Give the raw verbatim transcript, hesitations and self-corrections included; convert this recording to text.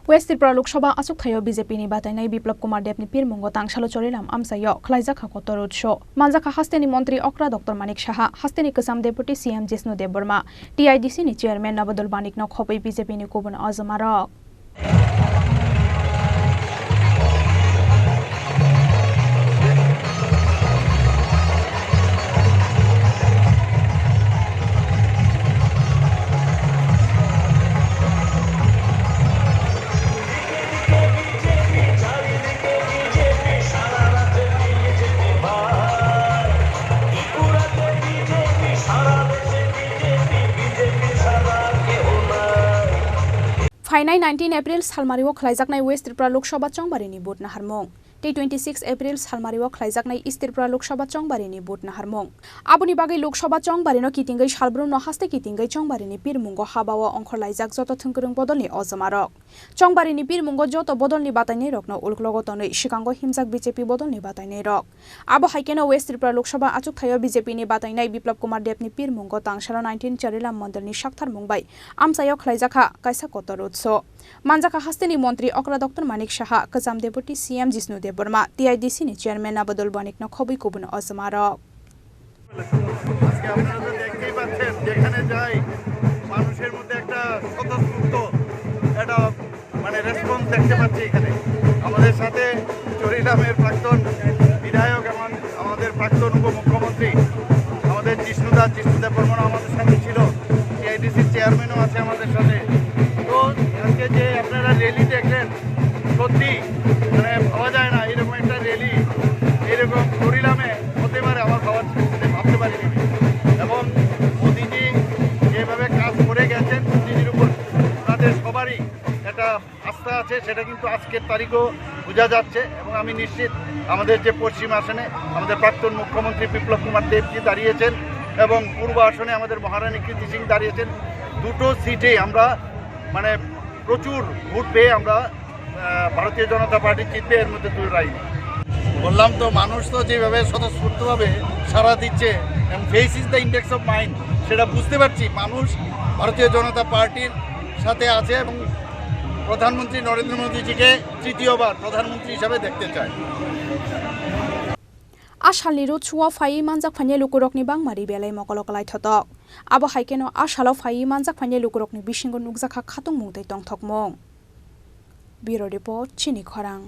West Tripura Lok Sabha achukthai-o B J P ni batainai Biplab Kumar Deb ni pirmungo tangsalo Chorilam amchai-o khwlaijak kha kotor utso. Manjakha hasteni montri okra Doctor Manik Saha, hasteni kwcham Deputy C M Jishnu Debbarma, T I D C ni chairman Nabadul Banik no khobwi B J P ni kubun ojomarok. Phainai nineteen April salmario khwlaijaknai West Tripura Lok Sabha chongbarini vote naharmung. Tei twenty six April salmario khwlaijaknai East Tripura Lok Sabha chongbarini vote naharmung. Aboni bagwi Lok Sabha chongbarino kitingwi salbrumno haste kitingwi chongbarini pirmungo habao ongkhorlaijak joto thwngkwrwng bodolni ojomarok. Chongbarini pirmungo joto bodolni batainairokno ulklogo tonwi swkango himjak B J P bodolni batainairok. Abo hai kheno West Tripura Lok Sabha achukthai-o B J P ni batainai Biplab Kumar Deb ni pirmungo tangsalo nineteen Charilam Mondol ni saktharmung bai amchai-o khwlaijakha kaisa kotor utso. Manjakha hasteni montri okra Doctor Manik Saha, kwcham Deputy C M Jishnu Debbarma, T I D C ni chairman Nabadul Banik no khobwi kubun ojomarok. আজকে আপনারা তো দেখতেই পাচ্ছেন, যেখানে যাই মানুষের মধ্যে একটা স্বতঃস্ফূর্ত একটা মানে রেসপন্স দেখতে পাচ্ছি এখানে। আমাদের সাথে চরিলামের প্রাক্তন বিধায়ক এবং আমাদের প্রাক্তন উপমুখ্যমন্ত্রী আমাদের জিষ্ণুদা, জিষ্ণু দেববর্মন আমাদের সাথে ছিল, টিআইডিসির চেয়ারম্যানও আছে আমাদের সাথে। তো আজকে যে আপনারা র্যালি দেখলেন, সত্যি মানে ভাবা যায় না এরকম একটা র্যালি এরকম চরিলামে হতে পারে, আমার ভাবার মানে ভাবতে পারিনি। এবং মোদিজি যেভাবে কাজ করে গেছেন, মোদিজির উপর ওনাদের সবারই একটা আস্থা আছে, সেটা কিন্তু আজকের তারিখও বোঝা যাচ্ছে। এবং আমি নিশ্চিত আমাদের যে পশ্চিম আসনে আমাদের প্রাক্তন মুখ্যমন্ত্রী বিপ্লব কুমার দেবজি দাঁড়িয়েছেন এবং পূর্ব আসনে আমাদের মহারানী কীর্তি সিং দাঁড়িয়েছেন, দুটো সিটে আমরা মানে প্রচুর ভোট পেয়ে আমরা, আহ, ভারতীয় জনতা পার্টি জিতবে, এর মধ্যে দুই রায় নেই। বললাম তো, মানুষ তো যেভাবে স্বতঃস্ফূর্তভাবে সাড়া দিচ্ছে, এবং face is the index of mind, সেটা বুঝতে পারছি। মানুষ ভারতীয় জনতা পার্টির সাথে আছে এবং প্রধানমন্ত্রী নরেন্দ্র মোদীজিকে তৃতীয়বার প্রধানমন্ত্রী হিসাবে দেখতে চায়। A salni rud suo phaiwi manjak phainai lukurokni bangma ri belai mokolo kwlai thotok. Abo hai kheno a salo phaiwi manjak phainai lukurokni bisingo nukjakha khatungmung tei tongthokmung. Bureau Report, Chini Khorang.